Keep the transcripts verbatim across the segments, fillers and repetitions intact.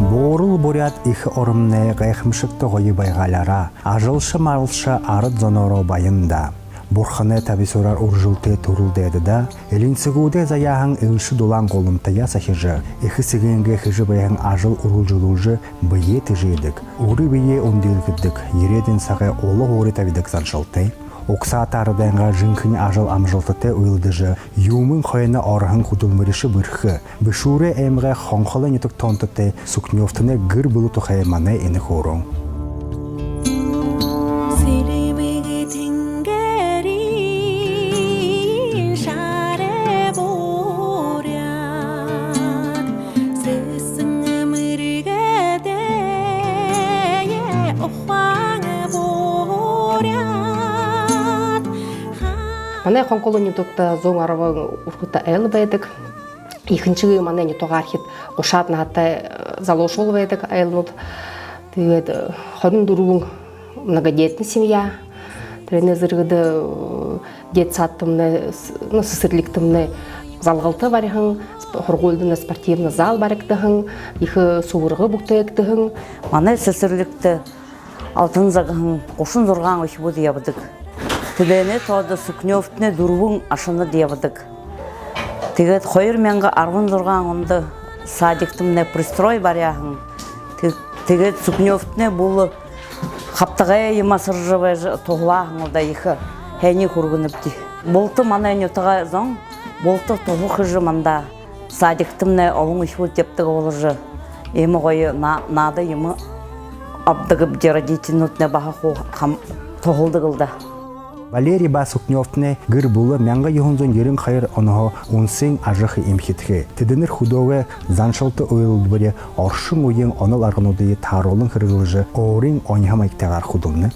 Буурал буряад эхэ оромнай гайхамшагта гоё байгаалиараа, ажалша малша арад зоноороо баян даа. Бурханай табисуураар үржэлтэй түрэл дайдадаа элинсэгүүдэй заяаһан элшэ дулаан гуламтаяа сахижа, эхэ эсэгынгээ хэжэ байһан ажал үргэлжэлүүлжэ, бэеэ тэжээдэг, үри бэеэ үндылгэдэг, ерээдүйн сагай ула һуури табидаг заншалтай. Угсаата арадайнгаа жэнхэни ажал амжалтатай үйлэдэжэ, юумэн хойно ороһон хүдэлмэришэ бэрхэ, Бэшүүрэй аймагай Хонхолой нютагта онтотой Сукнёвтанай гэр бүлэ тухай манай энэ хөөрөөн. Сэлмэг тэнгэриин шарай буряад, сэсэн мэргэдэй ухаан буряад. Манай Хонхолой нютагта зуун арбан үрхэтэ айл байдаг. Ехэнхидээ манай нютагаархид гушаад наһатай, э, залуушуул байдаг айлнууд. Тиигээд, э, хорин дүрбэн многодетный семья. Тэрэнэй зэргэдэ, э, детсадтамнай, с-, ну, сэсэрлигтэмнай залгалта бариһан, сп-, һургуулидамнай спортивный зал баригдаһан, ехэ, э, субарга бүтээгдэһэн. Манай сэсэрлигтэ алтан загаһан гушан зургаан үхибүүд ябадаг. Тэдэнэй тоодо Сукнёвтанай дүрбэн ашанар ябадаг. Тиигээд хоёр мянга арбан зургаан ондо садиктамнай пристрой баряаһан. Тиигээд Сукнёвтанай бүлэ хабтагай юумэ асаржа байжа туһалааһан лэ даа, ехэ һайниие хүргэнэбди. Булта манай нютагай зон булта туһа хэжэ, манда садиктамнай олон үхибүүд ябадаг боложо, иимэ гоё на-, наада юумэ абадаг бди, родительнүүднай баһа хуу хам-, туһалдаг лэ даа. Валерий ба Сукнёвтанай гэр бүлэ мянга юһэн зуун ерэн хоёр онһоо үнсэн ажахы эмхидхээ. Тэдэнэр хүдөөгэй заншалта үйлэдбэри, оршон үеын онол аргануудые тааруулан хэрэглэжэ, өөрын оньһо маягтайгаар хүдэлнэ.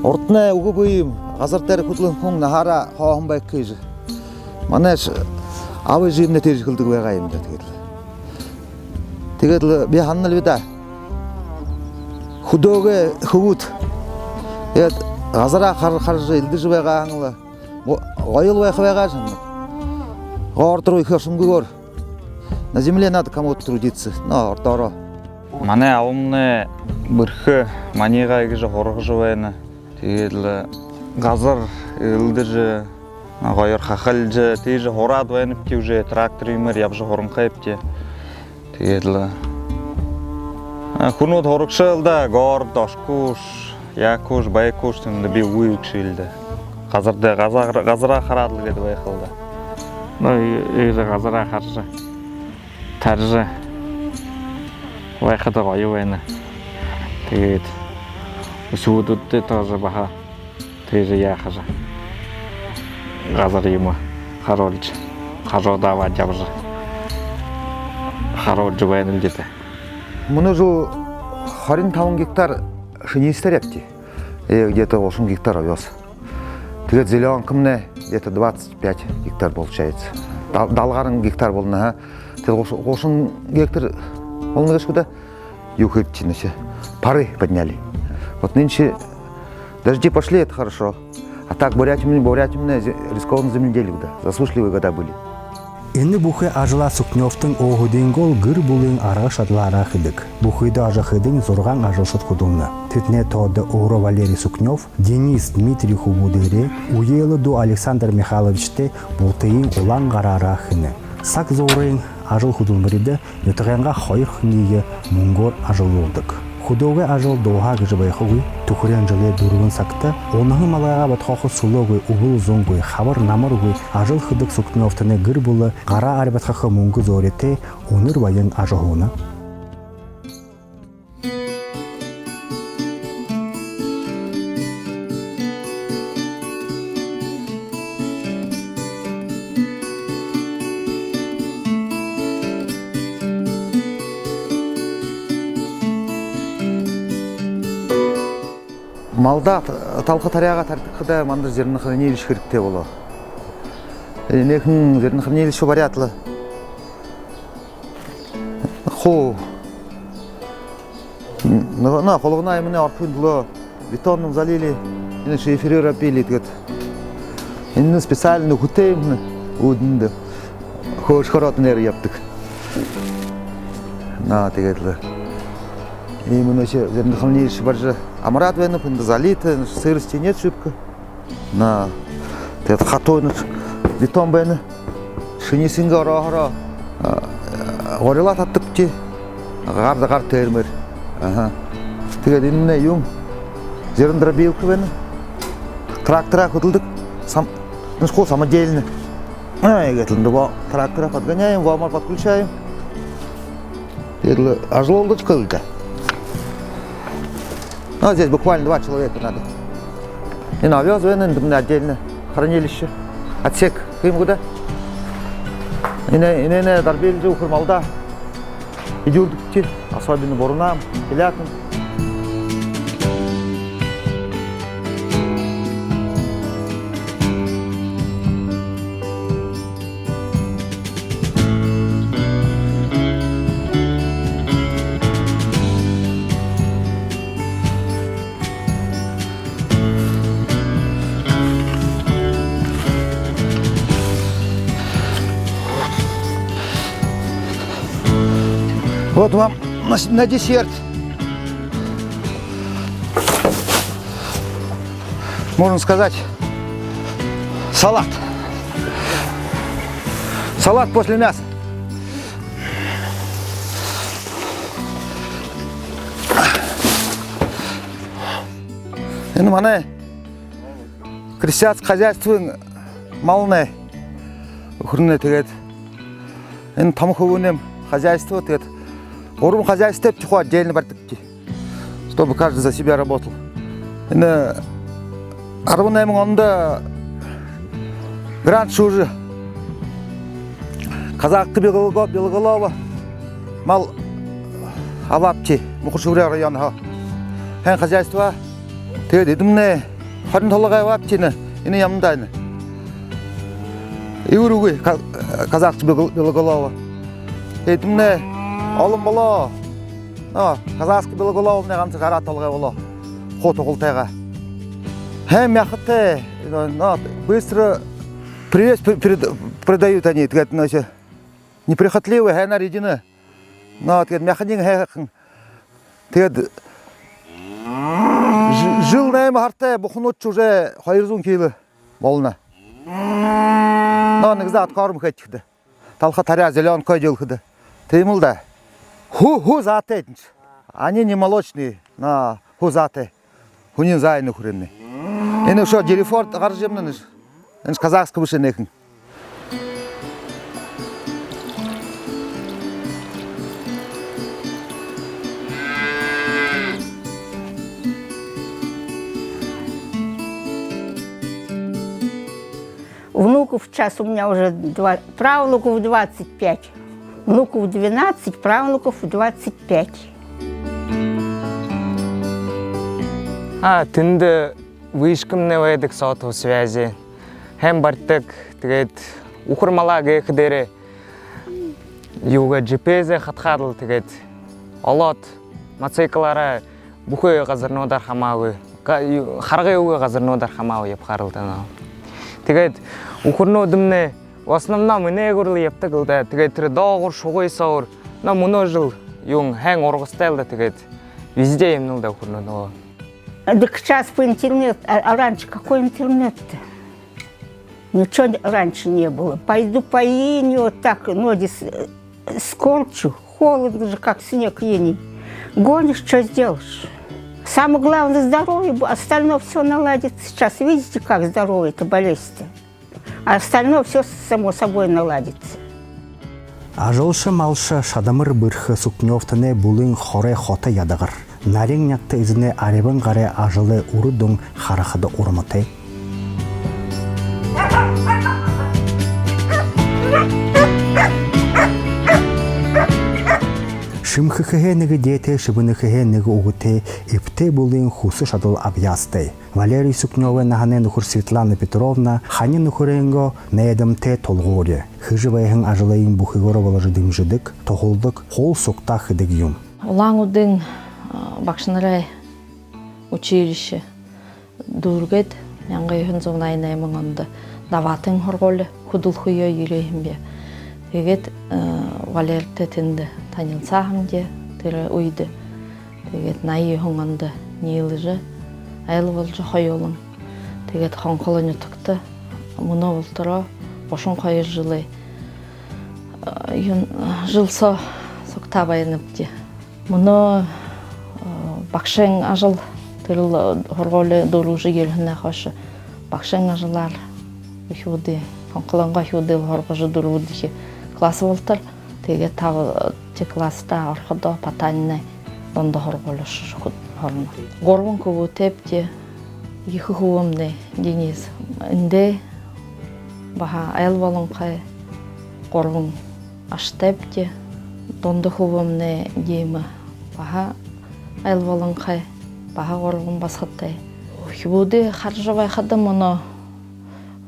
Урданай үгэ бии юм, газар дээрэ хүдэлһэн хүн наһаараа хооһон байха гэжэ. Манайш аба эжымнай тиижэ хэлэдэг байгаа юм даа, тиигээд лэ. Тиигээд лэ би һананал би даа. Хүдөөгэй хүбүүд. Тиигээд газараа хар-, хаража, элдэжэ байгаа һаань лэ. Го-, гоёл байха байгаа шэнги. Город руу ерэхэ шэнги гү. На земле надо кому-то трудиться. Но, ордоороо. Манай абамнай бэрхэ маниигаа иигэжэ һургажа байна. Тиигээд лэ газар элдэжэ, гоёор хахалжа, тиижэ һураад байнабди, уже трактор юумээр ябажа һуранхайбди. Тиигээд лэ, а, хүнүүд һурагша лэ даа, город ошохош, яахаш, байхаш, тэндэ би үгы гэгшэл даа. Газар даа, газар, газараа хараад лэ гээд байха лэ даа. Ну, и, иигэжэ газараа хаража, таража байхада гоё байна. Тиигээд үхибүүдтээ тоже баһа тиижэ яахаш, газар юумэ харуулжа, хажуудаа абаад ябажа, харуулжа байнал даа. Мүнөө жэл хорин табан гектар шэнистэ ябабди. И где-то гушан гектар овёс. Тиигээд зелёнкамнай где-то двадцать пять гектар получается. Дал-, далгаран гектар болоно, аа. Тиигээд гуш-, гушан гектар болоно гээшэ гү даа. Юу хэбэбди, нынче пары подняли. Вот нынче дожди пошли, это хорошо. А так Бурятиямнай, Бурятиямнай зе-, рискованное земледелие гү даа. Засушливые года были. Энэ бүхы ажалаа Сукнёвтан өөһэдынгөөл гэр бүлын арга шадалаараа хэдэг. Бүхыдөө ажахыдань зургаан ажалшад хүдэлнэ. Тэдэнэй тоодо өөрөө Валерий Сукнёв, Денис, Дмитрий хүбүүдээрээ, үеэлэ дүү Александр Михайловичтай бултыень улаан гараараа хэнэ. Саг зуурын Ажал хүдэлмэридэ нютагайнгаа хоёр хүниие мүнгөөр ажаллуулдаг. Хүдөөгэй ажал дууһаа гэжэ байхагүй, түхэреэн жэлэй дүрбэн сагта унаһан малайгаа бодхоохо сүлөөгүй, үбэл зунгүй, хабар намаргүй ажал хэдэг Суктуновтанай гэр бүлэ гараа арьбадхаха мүнгэ зөөритэй, үнэр баян ажаһууна. Малда талха таряагаа тарьдаг хадаа манда зернохранилище хэрэгтэй болоо. Энээхэн зернохранилище баряад лэ. Хуу. Но, но, хулганаа юумэнэй орохын түлөө бетоном залили, энэ шиферээр обили, тиигээд. Энэ специально хүтэ юм, үүдэндэ хөөшхөрөөд нээрээ ябадаг. Но, тиигээд лэ. Иимэ нэгэ зернохранилище барижа амараад байнаб, эндэ залито, сырости нет шибко. Но, тиигээд хатуу нэгэ бетон байна. Шэнэ сэнгэ орооһороо, а, горилаа татдаг ти. Гар, гар тэрмээр. Аха. Тиигээд энэнь юм. Зернодробилка байна. Трактора хүдэлдэг. Сам-, ну, школ самодельный. А, иигээд лэ, да, во, трактора подгоняем, валмаар подключаем. Тиигээд лэ ажаллуулдаг шэхэ лэ даа. Ну, здесь буквально два человека надо. Энэ овёс байна, эндэ отдельно хранилище, отсек гэхэ юм гү даа. Энэ, энэнээ дарбилжа үхэр малда эдюулдэг ти, особенно буруу, телятам. Вот вам на, на десерт. Можно сказать, салат. Салат после мяса. Энэ манай крестьянскэ хозяйствын малнай. Үхэрнай, тиигээд энэ томо хүбүүнэйм хозяйство, тиигээд гурбан хозяйствотэйбди, хуу отдельно барьдагбди. Чтобы каждый за себя работал. Энэ арбан найман ондо грант шүүжэ, Казахская белого-, белоголова мал абаабди Мухар-Шэбэрэй районһоо. Һайн хозяйство. Тиигээд эдэмнай хорин толгой абаабди, энэ, энэ ямдаа энэ. Эбэр үгы, ка-, казахская бело-, белоголова. Эдэмнай олон болоо. Но, казахская белоголовамнай ганса гараа толгой болоо. Хуу тугалтай байгаа. Һайн мяхатай, но, быстро привес пр-, пред-, придают они, тиигээд, но, ещё неприхотливые, һайнаар эдинэ. Но, тиигээд мяхань һайхан. Тиигээд ж-, жэл найман һаратай бухануудшье уже хоёр зуун кило болоно. Но, нэгэ заа откорм хэжэ хэхэдэ. Талха таряа зелёнкой эдюулхэдэ. Тиимэл даа. Хуу, хуу заатай эдиншье. Они не молочные, но хуу заатай. Хүнэй заа энэ үхэрынь. Энэ үшөө Дерефорд гаража ябана, энэшье. Энэшье казахскэ бэшэ, энэхэн. Внуков сейчас у меня уже два, правнуков двадцать пять, внуков двенадцать, правнуков двадцать пять. А, тэндэ вышкамнай байдаг, сотовой связи. Һайн барьдаг, тиигээд үхэр малаа гэхэ дээрээ юугээ, G P S-ээ хадхаад лэ, тиигээд олоод, мотоциклаараа бүхы газарнуудаар хамаагүй, га-, ю-, харгы үгы газарнуудаар хамаагүй ябахаар лэ даа. Тиигээд үхэрнүүдэмнай в основном энээгүүр лэ ябадаг лэ даа. Тиигээд тэрэ доогуур, шугы соогуур, но, мүнөө жэл юун, һайн ургасатай лэ даа, тиигээд везде юм лэ даа үхэрнүүд, но. Так сейчас по интернету, а, а раньше какой интернет-то? Ничего раньше не было. Пойду по инею, вот так ноги с-, Скорчу, холодно же, как снег июнь. Гонишь, что сделаешь? Самое главное — здоровье, бу-, остальное всё наладится. Сейчас видите, как здоровье-то, болезнь-то. А остальное всё само собой наладится. Ажалша малша шадамар бэрхэ Сукнёвтанай бүлын хорой хото ядагар. Нарин нягта эзэнэй арибан гарай ажалай үрэ дүн харахада урматай. Шэмхэхэһээ нэгэ дээтэй, шэбэнэхэһээ нэгэ үгэтэй, эбтэй бүлын хүсэ шадал абьяастай. Валерий Сукнёвой наһанай нүхэр Светлана Петровна хани нүхэрэйнгөө найдамтай тулгуури. Хэжэ байһан ажалыень бүхыгөөрөө боложо дэмжэдэг, туһалдаг, хуу сугтаа хэдэг юм. Улаан-Үдын, а, багшанарай училище дүүргээд, мянга юһэн зуун наян найман ондо Дабаатын һургуули хүдэлхэеэ ерээ һэм би. Тиигээд, э, Валертай тэндэ танилсаа һэмди тэрэ үедэ. Тиигээд наян юһэн ондо ниилэжэ, айл боложо хоюулан. Тиигээд Хонхоло нютагта мүнөө болотороо гушан хоёр жэлэй, э, юун, жэл соо сугтаа байнабди. Мүнөө, э, багшын ажал, тэрэл, э, һургуули дүүргэжэ ерэһэнһээ хойшо багшын ажалаар үхибүүдые, Хонхолонгоо үхибүүдые һургажа, дүрбэдэхи класс болотор. Тиигээд табадахи класста ороходоо Потанинай дунда һургуули ошожо һурана. Гурбан хүбүүтэйбди. Ехэ хүбүүмнай Денис эндээ, баһа айл болонхой, гурбан аштайбди. Дунда хүбүүмнай Дима баһа айл болонхой, баһа гурбан басагатай. Үхибүүдые хаража байхада, мүнөө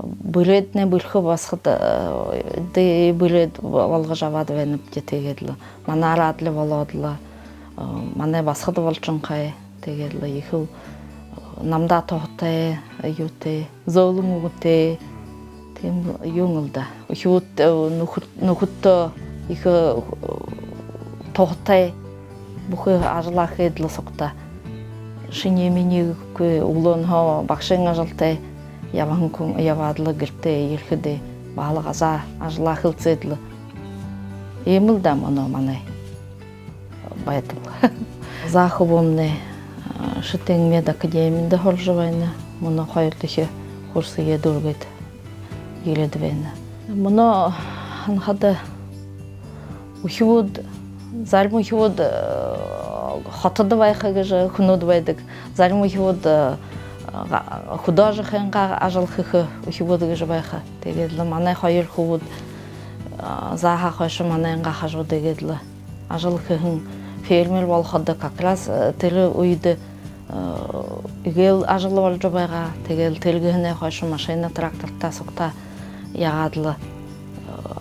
бэреэднай бэрхэ басагад, э, дэ-, бэрээд болгожо абаад байнабди. Тиигээд лэ манаараа адли болоод лэ, э, манай басагад болошонхой. Тиигээд лэ ехэл, э, намда туһатай, юутэй, зөөлэн үгэтэй. Тиимэ юун лэ даа. Үхибүүд, э, нүхэд-, нүхэдтөө ехэ, э, туһатай. Бүхы ажалаа хээд лэ сугтаа. Шинии минии гэхэгүй, үглөөнһөө багшын ажалтай ябаһан хүн ябаад лэ гэртээ ерэхэдээ баһал газаа ажалаа хэлсээд лэ. Иимэл даа мүнөө манай байдал. Заа, хүбүүмнай, э, Шэтын медакадемидэ һуража байна. Мүнөө хоёрдохи курсые дүүргээд ерээд байна. Мүнөө һанахада, үхибүүд, зарим үхибүүд, э, хотодо байха гэжэ хүнүүд байдаг. Зарим үхибүүд, э, га-, хүдөө ажахынгаа ажал хэхэ үхибүүд гэжэ байха. Тиигээд лэ манай хоёр хүбүүд, э, зааһаа хойшо манайнгаа хажууда иигээд лэ ажал хэһэн, фермер болоходо как раз, э, тэрэ үедэ, э, эгээл ажал боложо байгаа. Тиигээл тэрэ гэһэнһээ хойшо машина, трактортаа сугтаа ягаад лэ, э,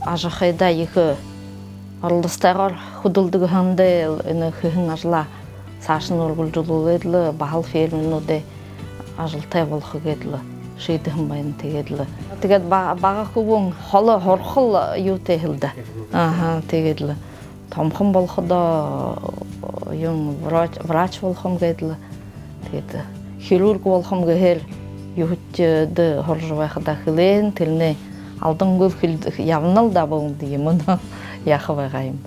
ажахыдаа ехэ оролдосотойгоор хүдэлдэг һэн даа. Энэ хэһэн ажалаа саашань үргэлжэлүүлээд лэ, баһал фермернүүдэй ажалтай болохо гээд лэ шиидэһэн байна. Тиигээд лэ, тиигээд ба-, бага хүбүүн холо һурахал юутэй һэн даа. Аха, тиигээд лэ томхон болоходоо, юун, врач, врач болохом гээд лэ. Тиигээд хирург болохом гэһээр юһэдэхидээ һуража байхадаа хэлээ һэн, тэрэнээ алдангүй хэлэжэ ябанал даа, бү үндэ юм, мүнөө яаха байгаа юм.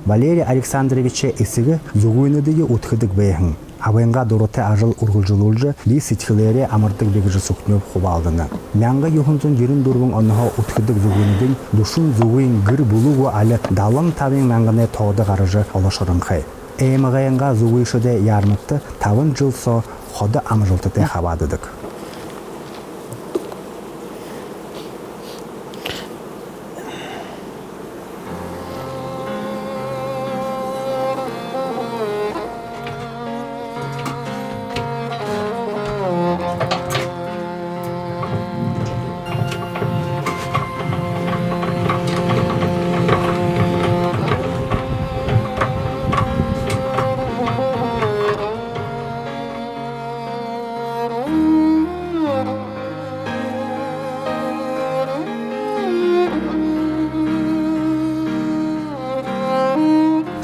Валерий Александровичай эсэгэ зүгыенүүдые үдхэдэг байһан. Абынгаа дуратай ажал үргэлжэлүүлжэ, би сэдьхэлээрээ амардаг би гэжэ Сукнёв хубаалдана. Мянга юһэн зуун ерэн дүрбэн онһоо үдхэдэг зүгыенүүдынь дүшэн зүгыень гэр бүлэ гү, али далан табан мянганай тоодо гаража олошоронхой. Аймагайнгаа зүгыешэдэй яармагта табан жэл соо ходо амжалтатай хабаададаг.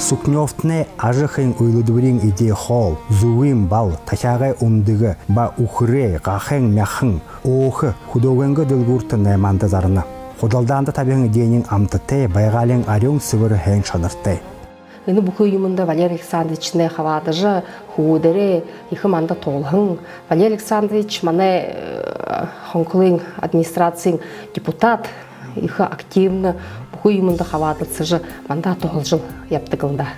Сукнёвтанай ажахын үйлэдбэриин эдеэ хоол, зүгын бал, тахяагай үмдэгэ ба үхэрэй, гахайн мяхан, өөхэ, хүдөөгэйнгөө дэлгүүртэ наймаанда зарана. Худалдаанда табиһан эдеэниинь амтатай, байгаалиин арюун сэбэр, һайн шанартай. Энэ бүхы юумэндэ Валерий Александровичнай хабаадажа, хүбүүдээрээ ехэ манда туһалһан. Валерий Александрович манай, э, Хонхолой администрациин депутат, ехэ активно бүхы юумэндэ хабаадалсажа, манда туһалжал ябадаг лэ даа.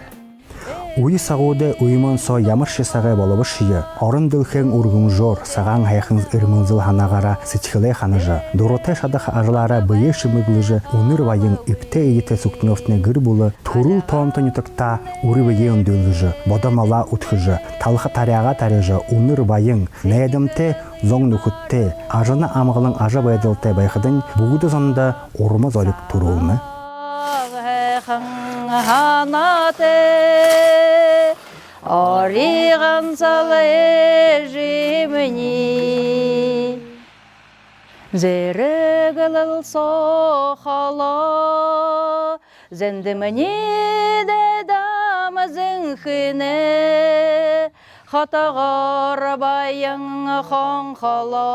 Үе сагуудай үймөөн соо ямаршье сагай болобошье, орон дэлхэйн үргэмжөөр, сагаан һайхан эрмэлзэл һанаагаараа сэдьхэлээ ханажа, дуратай шадаха ажалаараа бэеэ шэмэглэжэ, үнэр баян, эбтэй эетэй Сукнёвтанай гэр бүлэ түрэл тоонто нютагтаа үри бэеэ үндылгэжэ, бодо малаа үдхэжэ, талха таряагаа таряажа, үнэр баян, найдамтай зон нүхэдтэй, ажана амгалан ажабайдалтай байхадань, бүгэдэ зондо урма зориг түрүүлнэ. Һайхан һанаатай, оригон сал эжымни, зэргэлэл соо холо, зэндэмни дайдам зэнхэнэ, хотогоор баян Хонхоло,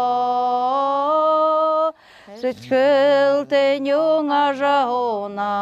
сэдьхэлтэнь юун ажаһуунаа.